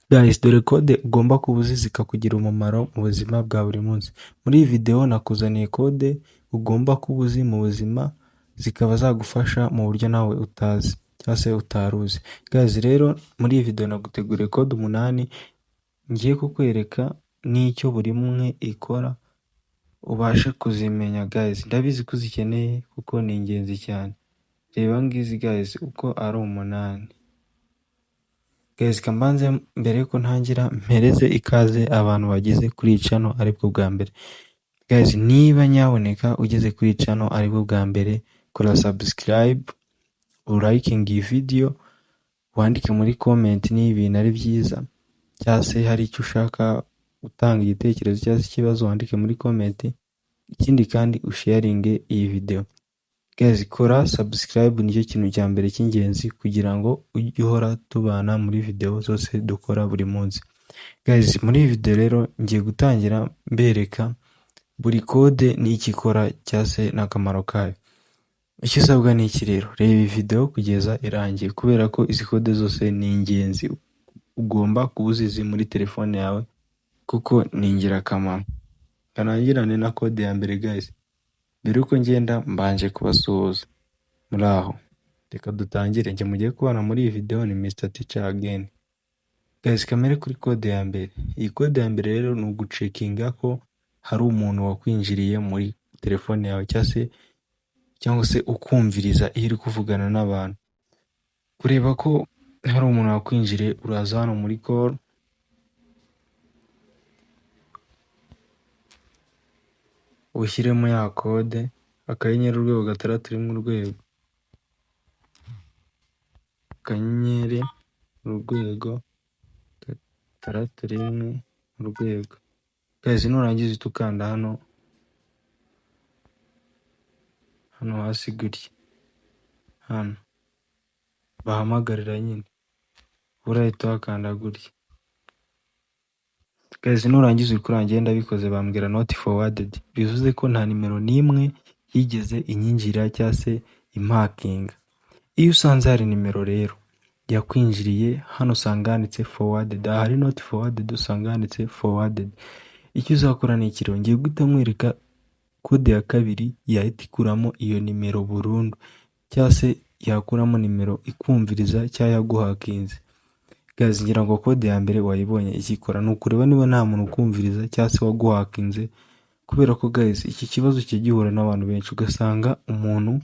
Guys, dore code ugomba kuba uzi zikakugira umumaro mu buzima bwa buri munsi. Muri iyi video nakuzaniye code ugomba kuba uzi mu buzima, zikaba zagufasha mu buryo nawe utazi cyangwa se utari uzi. Guys, rero muri iyi video naguteguriye code 8 ngiye kukwereka n'icyo buri umwe ikora, ubashe kuzimenya. Guys, ndabizi ko uzikeneye kuko ni ingenzi cyane. Reba ngizi guys, uko ari 8. Guys, kambanze mbere yuko ntangira mpereze ikaze abantu bageze kuri iyi channel aribwo bwa mbere. Guys, niba nyaboneka ugeze kuri iyi channel aribwo bwa mbere, kora subscribe, urayikinga iyi video, wandike muri comment niba ibintu ari byiza cyangwa se hari icyo ushaka gutanga, igitekerezo cyangwa se ikibazo, wandike muri comment. Ikindi kandi usharinge iyi video. Guys, kora subscribe, nicyo kintu cya mbere cy'ingenzi kugira ngo ujye uhora tubana muri video zose dukora buri munsi. Guys, muri iyi video rero ngiye gutangira mbereka buri code n'icyo ikora cyangwa se n'akamaro kayo. Icyo usabwa ni iki rero? Reba iyi video kugeza irangiye kubera ko izi code zose ni ingenzi, ugomba kuba uzizi muri telefone yawe kuko ni ingirakamaro. Kanangirane na code ya mbere guys. Mbere yuko ngenda mbanje kubasuhuza. Muraho, reka dutangire. Njye mugiye kubana muri iyi video ni Mr Teacher again. Guys, kamere kuri code ya mbere. Iyi code ya mbere rero ni ugucekinga ko hari umuntu wakwinjiriye muri telefone yawe cyangwa se ukumviriza iyo uri kuvugana n'abantu. Kureba ko hari umuntu wakwinjiriye, uraza hano muri call, ushyiremo ya code *#661, *#661#. Guys, nurangiza uhite ukanda hano hasi gutya, hano bahamagarira nyine, urahita uhakanda gutya. Guys, nurangiza uri kurangira ndabikoze bambwira not forwarded, bivuze ko nta nimero n'imwe yigeze inyinjira cyangwa se impakinga. Iyo usanze hari nimero rero yakwinjiriye, hano usanga handitse forwarded, ahari not forwarded usanga handitse forwarded. Icyo uzakora ni iki rero? Ngiye guhita nkwereka code ya kabiri yahita ikuramo iyo nimero burundu cyangwa se yakuramo nimero ikumviriza cyangwa yaguhakinze. Guys, ngira ngo code ya mbere wayibonye icyo ikora ni ukureba niba nta muntu ukumviriza cyangwa se waguhakinze, kubera ko guys iki kibazo kijya gihura n'abantu benshi, ugasanga umuntu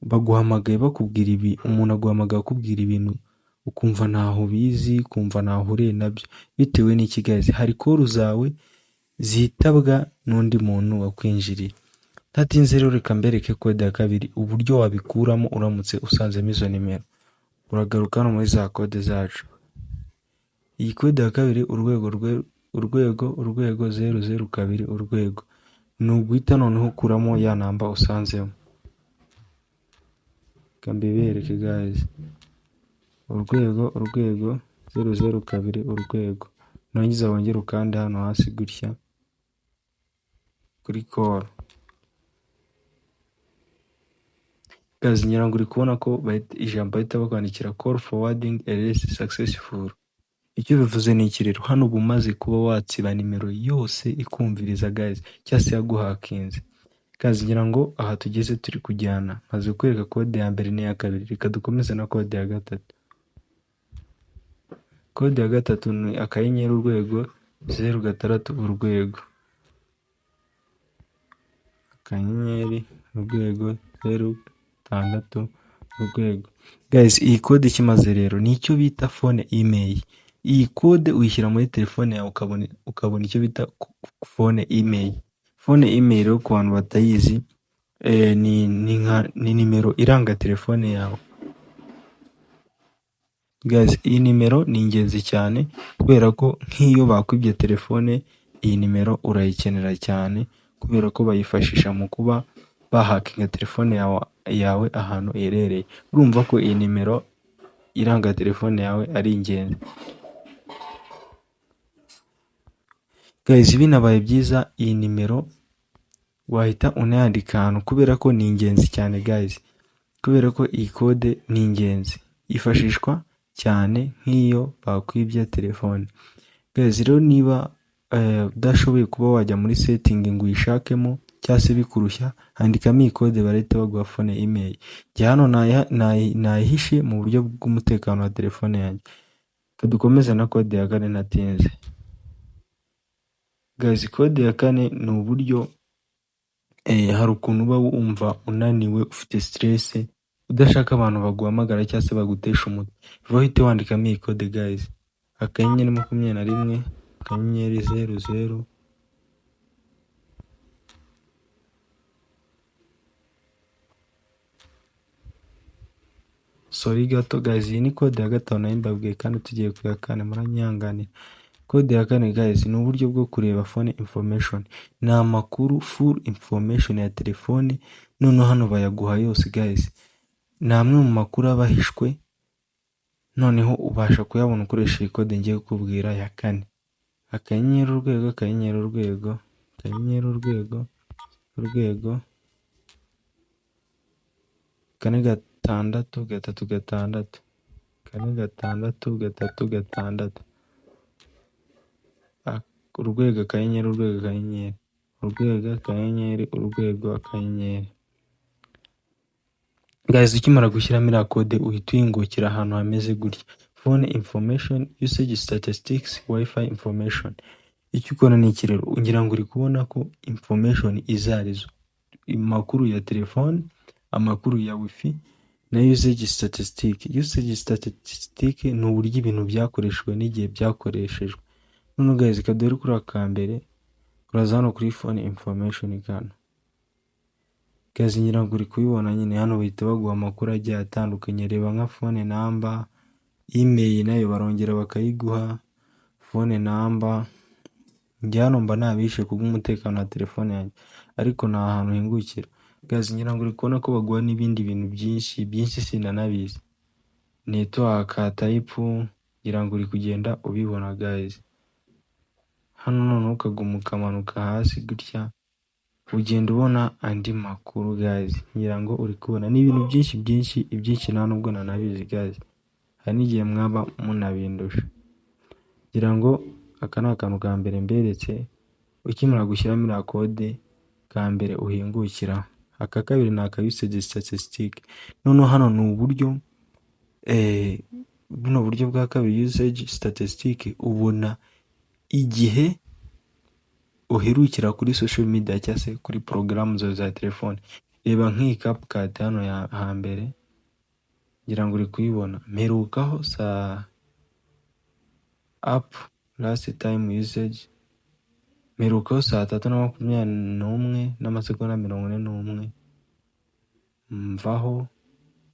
baguhamagaye bakubwira ibi, umuntu aguhamagaye akubwira ibintu ukumva ntaho ubizi, ukumva ntaho uhuriye nabyo, bitewe n'iki guys? Hari call zawe zitabwa n'undi muntu wakwinjiriye. Ntatinze rero reka mbereke code ya kabiri uburyo wabikuramo uramutse usanzemo izo nimero. Uragaruka hano muri za code zacu. Iyi code ya kabiri ######, ni uguhita noneho ukuramo ya namba usanzemo. Reka mbibereke guys, #####, nurangiza wongere ukande hano hasi gutya kuri call. Guys, ngira ngo uri kubona ko ijambo bahita bakwandikira call forwarding erase successful. Icyo bivuze ni iki rero? Hano uba umaze kuba watsiba nimero yose ikumviriza guys, cyangwa se yaguhakinze. Guys, ngira ngo aha tugeze turi kujyana, maze kukwereka code ya mbere n'iya kabiri, reka dukomeze na code ya gatatu. Code ya gatatu ni *#06#, *#06#. Guys, iyi code icyo imaze rero ni icyo bita phone IMEI. Iyi code uyishyira muri telefone yawe ukabona icyo bita phone IMEI. Phone IMEI rero ku bantu batayizi, ni nimero iranga telefone yawe. Guys, iyi nimero ni ingenzi cyane kubera ko nk'iyo bakwibye telefone, iyi nimero urayikenera cyane kubera ko bayifashisha mu kuba bahakinga telefone yawe ahantu iherereye. Urumva ko iyi nimero iranga telefone yawe ari ingenzi. Guys, binabaye byiza iyi nimero wahita unayandika ahantu kubera ko ni ingenzi cyane guys, kubera ko iyi code ni ingenzi, yifashishwa cyane nk'iyo bakwibye telefone. Guys, rero niba udashoboye kuba wajya muri setting ngo uyishakemo cyangwa se bikurushya, andikamo iyi kode, barahita baguha phone IMEI. Njye hano nayihishe mu buryo bw'umutekano wa telefone yanjye. Reka dukomeze na kode ya kane ntatinze. Guys, kode ya kane ni uburyo hari ukuntu uba wumva unaniwe, ufite stress, udashaka abantu baguhamagara cyangwa se bagutesha umutwe. Vuba uhite wandikamo iyi kode, guys: *21*00. Sorry gato, guys, iyi ni kode ya gatanu nari mbabwiye kandi tugiye ku ya kane, muranyihanganira. Kode ya kane, guys, ni uburyo bwo kureba phone information. Ni amakuru, full information ya telefone. Noneho hano bayaguha yose, guys. Ni amwe mu makuru aba ahishwe, noneho ubasha kuyabona ukoresheje iyi kode ngiye kukubwira ya kane: *#*#*# 4636 4636 #*#*#*. Guys, ukimara gushyiramo iriya kode uhita uhingukira ahantu hameze gutya: phone information, usage statistics, wifi information. Icyo ukora ni iki rero? Ngira ngo uri kubona ko information izo arizo: amakuru ya telefone, amakuru ya wifi na usage statistic. Usage statistic ni uburyo ibintu byakoreshejwe n'igihe byakoreshejwe. Noneho guys, kadore kuri aka mbere, uraza hano kuri phone information kano. Guys, ngira ngo uri kubibona nyine, hano bahita baguha amakuru agiye atandukanye. Reba nka phone number, IMEI nayo barongera bakayiguha, phone number. Njye hano mba nabishe kubw'umutekano wa telefone yanjye, ariko ni ahantu hingukira. Guys, ngira ngo uri kubona ko baguha n'ibindi bintu byinshi byinshi sinanabizi. Network type, ngira ngo uri kugenda ubibona, guys. Hano noneho ukaguma ukamanuka hasi gutya, ugenda ubona andi makuru, guys. Ngira ngo uri kubona ni ibintu byinshi byinshi, ibyinshi nta nubwo nanabizi, guys. Hari n'igihe mwaba munabindusha. Ngira ngo aka ni akantu ka mbere mberetse, ukimara gushyiramo iriya kode ka mbere uhingukiraho. Aka kabiri ni aka usage statistic. Noneho hano ni uburyo, buno buryo bwa kabiri, usage statistic, ubona igihe uherukira kuri social media cyangwa se kuri porogaramu zawe za telefone. Reba nk'iyi CapCut hano ya hambere, ngira ngo uri kuyibona. Mperukaho saa, app last time usage, mperukaho 3:21:41, mvaho,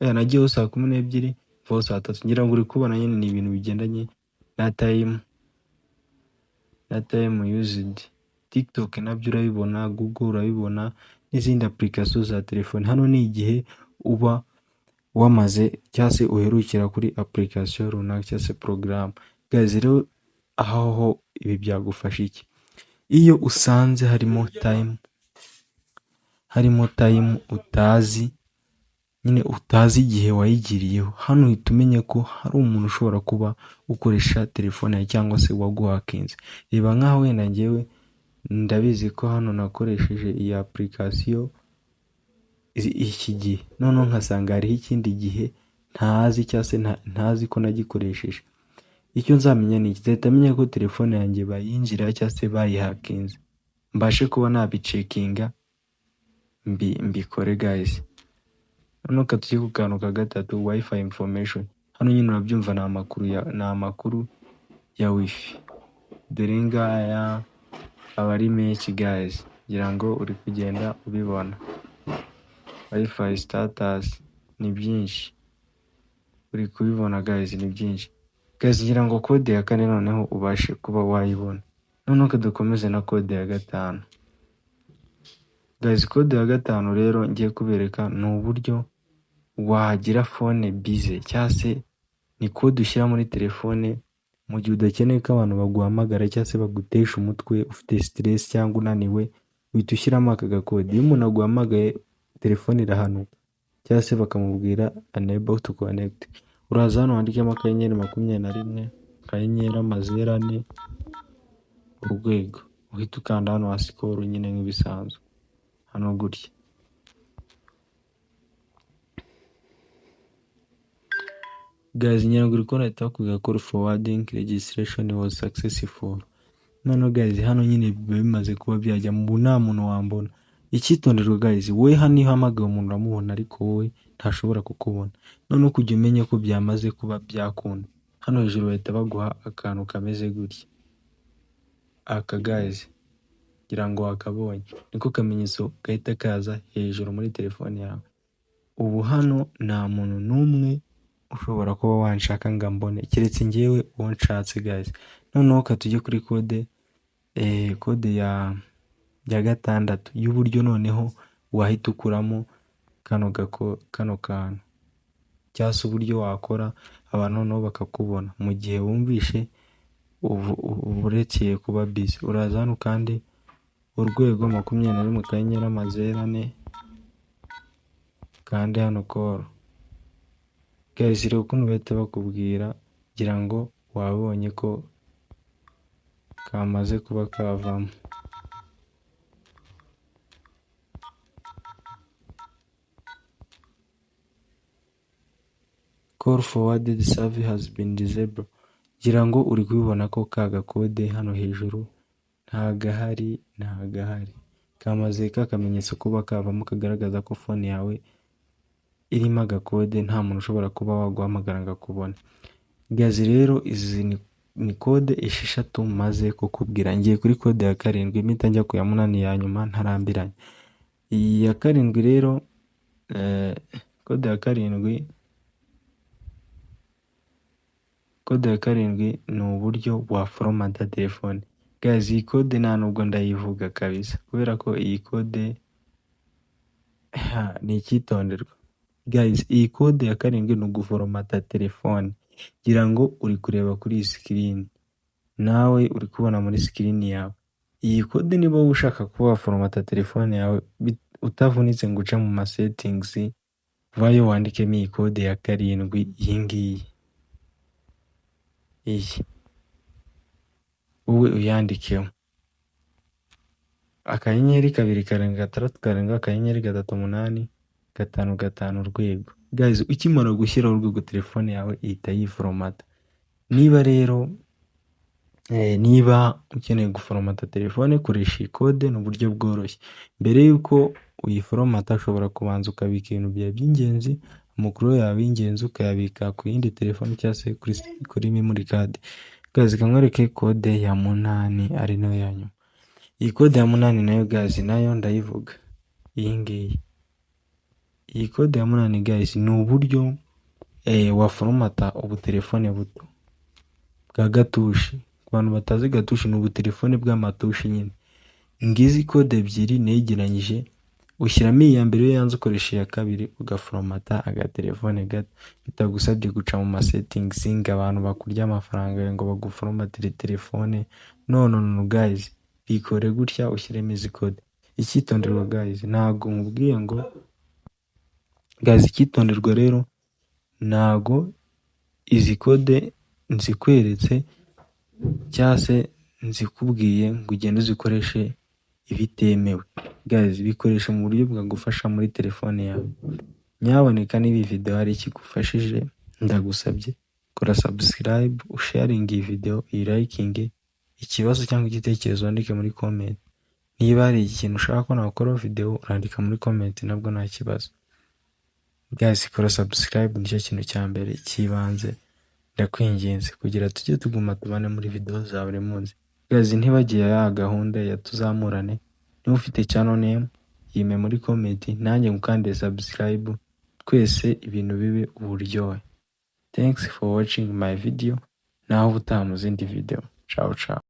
nagiyeho 12:00, mvaho 3:00. Ngira ngo uri kubona nyine ni ibintu bigendanye na time used. TikTok nabyo urabibona, Google urabibona n'izindi application za telefone. Hano ni igihe uba wamaze cyangwa se uherukira kuri application runaka cyangwa se porogaramu. Guys, rero aho ho ibi byagufasha iki? Iyo usanze harimo time utazi nyine, utazi igihe wayigiriyeho, hano uhita umenya ko hari umuntu ushobora kuba ukoresha telefone yawe cyangwa se waguhakinze. Reba nk'aho wenda njyewe ndabizi ko hano nakoresheje iyi application iki gihe, noneho nkasanga hariho ikindi gihe ntazi cyangwa se ntazi ko nagikoresheje. Icyo nzamenya ni iki? Nzahita menya ko telefone yanjye bayinjira cyangwa se bayihakinze, mbashe kuba nabicekinga mbikore, guys. Noneho reka tujye ku kantu ka gatatu, wifi information. Hano nyine urabyumva, ni amakuru ya wifi. Dore ngaya aba ari menshi, guys, ngira ngo uri kugenda ubibona. Wifi status ni byinshi, uri kubibona, guys, ni byinshi. Guys, ngira ngo kode ya kane noneho ubashe kuba wayibona. Noneho reka dukomeze na kode ya gatanu. Guys, kode ya gatanu rero ngiye kubereka ni uburyo wagira phone busy, cyangwa se ni kode ushyira muri telefone mu gihe udakeneye ko abantu baguhamagara cyangwa se bagutesha umutwe, ufite stress cyangwa unaniwe, uhita ushyiramo aka gakode. Iyo umuntu aguhamagaye telefone irahanuka cyangwa se bakamubwira unable to connect. Uraza hano wandikemo *21 *000 urwego, uhita ukanda hano hasi call nyine nk'ibisanzwe, hano gutya. Guys, ngira ngo uri kubona bahita bakubwira call forwarding registration was successful. Noneho guys, hano nyine biba bimaze kuba byajya, ubu nta muntu wambona. Icyitonderwa guys, wowe hano iyo uhamagaye umuntu uramubona, ariko wowe ntashobora kukubona. Noneho kugira umenye ko byamaze kuba byakunda, hano hejuru bahita baguha akantu kameze gutya. Aka guys, ngira ngo wakabonye, niko kamenyetso gahita kaza hejuru muri telefone yawe. Ubu hano nta muntu n'umwe ushobora kuba wanshaka ngo ambone, keretse njyewe uwo nshatse guys. Noneho ka tujye kuri code, code ya gatandatu y'uburyo noneho wahita ukuramo kano kantu, cyangwa se uburyo wakora abantu noneho bakakubona mu gihe wumvishe urekeye kuba busy. Uraza hano kandi urwego 21 *000 kande hano call. Guys, reba ukuntu bahita bakubwira, ngira ngo wabonye ko kamaze kuba kavamo. Call forwarded service has been disabled. Ngira ngo uri kubibona ko ka gakode hano hejuru ntagahari, ntagahari. Kamaze ka kamenyetso kuba kavamo kagaragaza ko phone yawe irimo agakode, nta muntu ushobora kuba waguhamagara ngo akubone. Guys, rero izi ni code 6 maze kukubwira. Ngiye kuri code ya karindwi, mpita njya ku ya munani ya nyuma ntarambiranye. Iyi ya karindwi rero, code ya karindwi, code ya karindwi ni uburyo waforomata telefone. Guys, iyi code nta nubwo ndayivuga kabisa, kubera ko iyi code ni icyitonderwa. Guys, iyi code ya karindwi ni uguforomata telefone. Ngira ngo uri kureba kuri iyi screen, nawe uri kubona muri screen yawe. Iyi code niba wowe ushaka kuba waforomata telefone yawe utavunitse ngo uce mu ma settings, vayo wandikemo iyi code ya karindwi, iyi ngiyi. Iyi wowe uyandikeho *276 7 *3 8 5 5 urwego. Guys, ukimara gushyiraho urwego telefone yawe ihita yiforomata. Niba rero niba ukeneye guforomata telefone, koresha iyi code, ni uburyo bworoshye. Mbere y'uko uyiforomata ushobora kubanza ukabika ibintu byawe by'ingenzi, amakuru yawe y'ingenzi ukayabika ku yindi telefone cyangwa se kuri memory card. Guys, reka nkwereke code ya munani ari nayo ya nyuma. Iyi code ya munani nayo guys, nayo ndayivuga iyi ngiyi. Iyi code ya munani guys, ni uburyo waforomata ubutelefone buto bwa gatushi. Ku bantu batazi gatushi, ni ubutelefone bw'amatushi nyine. Ngizi code ebyiri negeranyije, ushyiramo iya mbere, iyo yanze ukoresha iya kabiri, ugaforomata agatelefone gato bitagusabye guca mu ma settings ngo abantu bakurya amafaranga ngo baguforomatire telefone. No no no guys, bikore gutya ushyiremo izi code. Icyitonderwa guys, ntago nkubwiye ngo guys, icyitonderwa rero ntago izi code nzikweretse cyangwa se nzikubwiye ngo ugende uzikoreshe ibitemewe. Guys, bikoresha mu buryo bwagufasha muri telefone yawe. Nyaboneka niba iyi video hari ikigufashije, ndagusabye kora subscribe, usharinge iyi video, uyilikinge, ikibazo cyangwa igitekerezo wandike muri comment. Niba hari ikintu ushaka ko nakoraho video, urandika muri comment nabwo nta kibazo. Guys, kora subscribe nicyo kintu cya mbere cy'ibanze, ndakwinginze kugira tujye tuguma tubane muri video za buri munsi. Guys, ntibagiye ya gahunda ya tuzamurane, niba ufite channel name yime muri comment, nanjye ngukandire subscribe, twese ibintu bibe uburyohe. Thanks for watching my video, naho ubutaha mu zindi video. Ciao ciao.